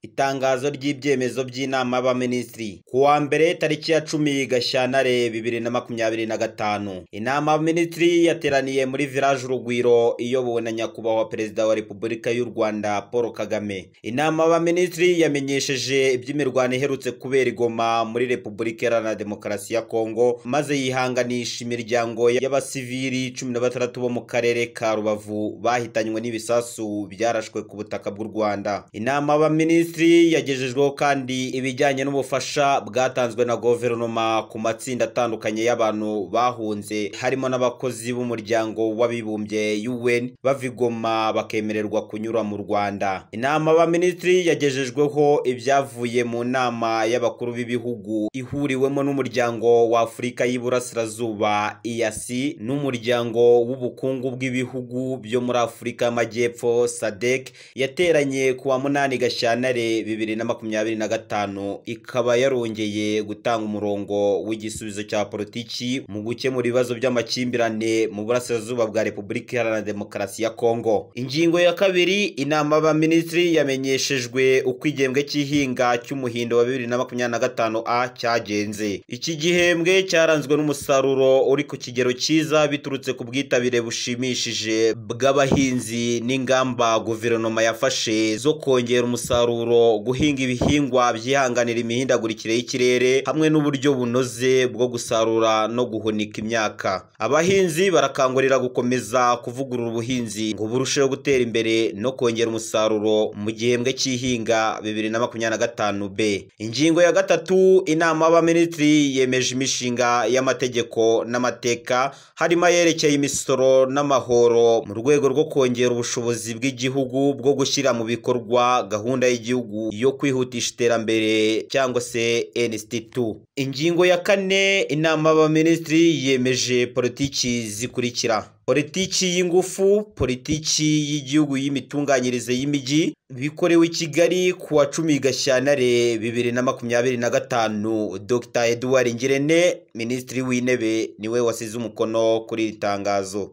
Itangazo ry'ibyemezo by'inama y'abaminisitiri ku wa mbere tariki ya 10 Gashyantare 2025. Inama y'abaminisitiri yateraniye muri Village Urugwiro iyobowe na Nyakubahwa Perezida wa Repubulika y'u Rwanda Paul Kagame. Inama y'abaminisitiri yamenyesheje iby'imirwano iherutse kubera i Goma muri Repubulika Iharanira Demokarasi ya Kongo, maze yihanganisha imiryango y'abasivili 16 bo mu karere ka Rubavu bahitanywe n'ibisasu byarashwe ku butaka bw'u Rwanda. Inama y'abaminisitiri yagejejweho kandi ibijyanye n'ubufasha bwatanzwe na guverinoma ku matsinda atandukanye y'abantu bahunze, harimo n'abakozi b'umuryango w'abibumbye UN bava i Goma bakemererwa kunyura mu Rwanda. Inama y'abaminisitiri yagejejweho ibyavuye mu nama y'abakuru b'ibihugu ihuriwemo n'umuryango wa Afurika y'Iburasirazuba EAC n'umuryango w'ubukungu bw'ibihugu byo muri Afurika y'Amajyepfo SADC yateranye ku wa 8 Gashyantare 2025, ikaba yarongeye gutanga umurongo w'igisubizo cya politiki mu gukemura ibibazo by'amakimbirane mu burasirazuba bwa Repubulika Iharanira Demokarasi ya Kongo. Ingingo ya kabiri, inama y'abaminisitiri yamenyeshejwe uko igihembwe cy'ihinga cy'umuhindo wa 2025 A cyagenze. Iki gihembwe cyaranzwe n'umusaruro uri ku kigero cyiza biturutse ku bwitabire bushimishije bw'abahinzi n'ingamba guverinoma yafashe zo kongera umusaruro, guhinga ibihingwa byihanganira imihindagurikire y'ikirere hamwe n'uburyo bunoze bwo gusarura no guhunika imyaka. Abahinzi barakangurira gukomeza kuvugurura ubuhinzi ngo burusheho gutera imbere no kongera umusaruro mu gihembwe cy'ihinga 2025 B. Ingingo ya gatatu, inama y'abaminisitiri yemeje imishinga y'amategeko n'amateka harimo ayerekeye imisoro n'amahoro mu rwego rwo kongera ubushobozi bw'igihugu bwo gushyira mu bikorwa gahunda y'igihugu yo kwihutisha iterambere cyangwa se NST2. Ingingo ya kane, inama y'abaminisitiri yemeje politiki zikurikira: politiki y'ingufu, politiki y'igihugu y'imitunganyirize y'imijyi. Bikorewe i Kigali ku wa 10 Gashyantare 2025. Dr Edouard Ngirente, Minisitiri w'Intebe, niwe wasize umukono kuri iri tangazo.